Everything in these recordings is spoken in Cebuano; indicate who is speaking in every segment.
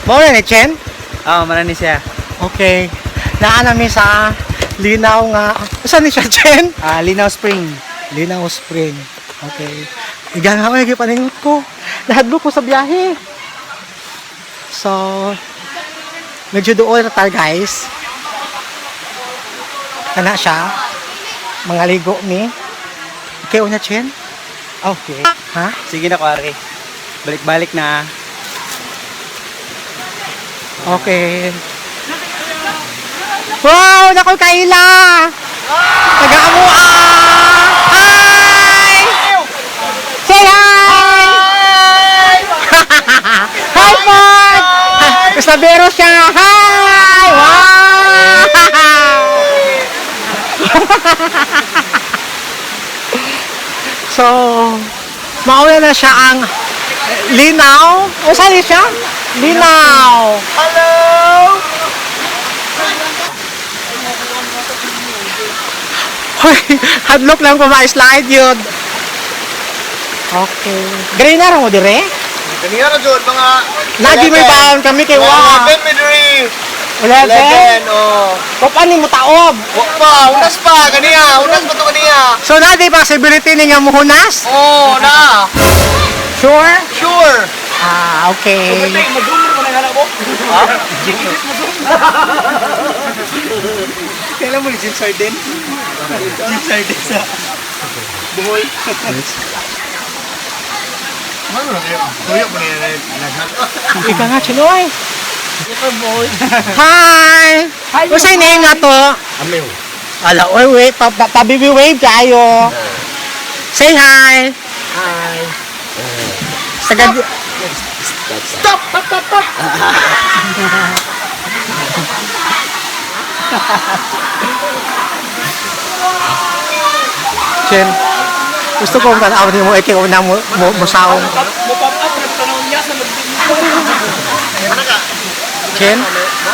Speaker 1: Mao na ni Chen?
Speaker 2: Oo, marani siya.
Speaker 1: Okay. Naa nami sa Linaw nga. Saan ni siya, Chen?
Speaker 2: Ah, Linaw Spring.
Speaker 1: Linaw Spring. Okay. Iga nga ako, paningot ko. Nahadlok ko sa biyahe. So, medyo doon na tayo, guys. Kana siya. Mga ligo mi. Okay, una, Chen?
Speaker 2: Okay.
Speaker 1: Ha?
Speaker 2: Sige na, kuwari. Balik-balik na.
Speaker 1: Okay. Wow! Naku, Kayla! Taga-amua! Hi! Say hi! Hi, Pod! Isabero siya! Hi! Wow! So, mauna na siya ang Linaw. O, saan siya? Linaw.
Speaker 2: Hello!
Speaker 1: Hoy, hadlok lang ko ma-slide yun. Okay. Gray na mo dire?
Speaker 3: Kanina na jud mga
Speaker 1: Lagi may baon kami kay wa.
Speaker 3: 11 mi diri.
Speaker 1: 11.
Speaker 3: 11 oh.
Speaker 1: Kupan ni mo taob.
Speaker 3: Wa pa, unas pa kaniya, unas pa to kaniya.
Speaker 1: So na di possibility ni nga muhunas?
Speaker 3: Oh, na.
Speaker 1: Sure?
Speaker 3: Sure.
Speaker 1: Ah, okay.
Speaker 2: Mag-zoom mo na nga mo. Ha? Kailan mo ni Jim Sardin? Jim Sardin sa Bohol.
Speaker 3: Ano na kayo? Tuyo mo niya naghat.
Speaker 1: Ika nga, Chinoy. Hi! Hi! What's your name na to?
Speaker 3: Amiw.
Speaker 1: Ala, oy, wait, pa, pa, pa baby wave kayo. Say hi.
Speaker 3: Hi.
Speaker 1: Sagad.
Speaker 3: Stop! Stop, stop, stop.
Speaker 1: Chen, gusto kong tanaw ni mo, ikaw na mo, mo, mo saong.
Speaker 2: Mo pop up na tanaw niya sa mag
Speaker 3: Ano ka?
Speaker 1: Chen?
Speaker 3: Ano ka?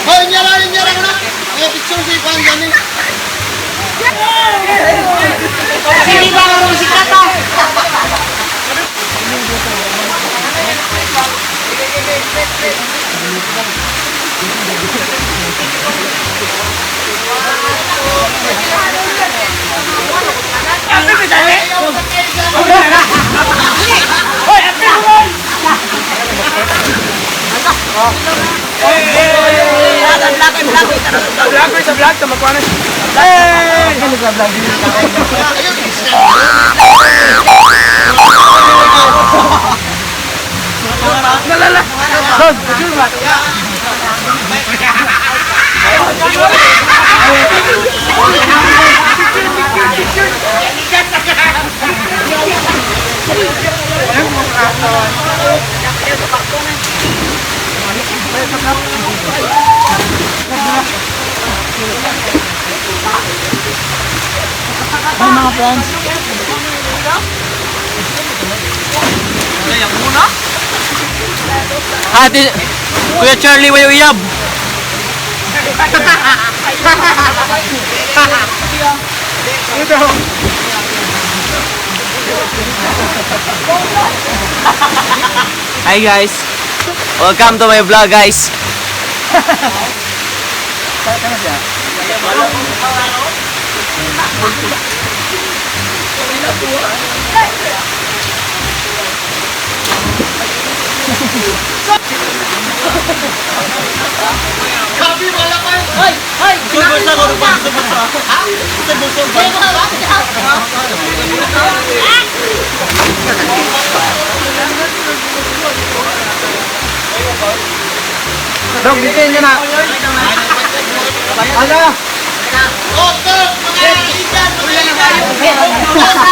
Speaker 3: Hoy, nyara, nyara ko na. May picture sa ipan gani.
Speaker 1: Sige ba ang musika to?
Speaker 2: Vlogger sa vlog, tamakuha na.
Speaker 1: Bye mga friends.
Speaker 2: Ate, Kuya Charlie, wayo iyab.
Speaker 1: Ito.
Speaker 2: Hi guys. Welcome to my vlog, guys.
Speaker 3: Kabi wala pa. Hoy, hoy.
Speaker 2: Gusto ko gusto gusto.
Speaker 1: Dog, dito yun na. Ano?
Speaker 3: Oh, stop! Mga ikan, mga ikan. Mga ikan.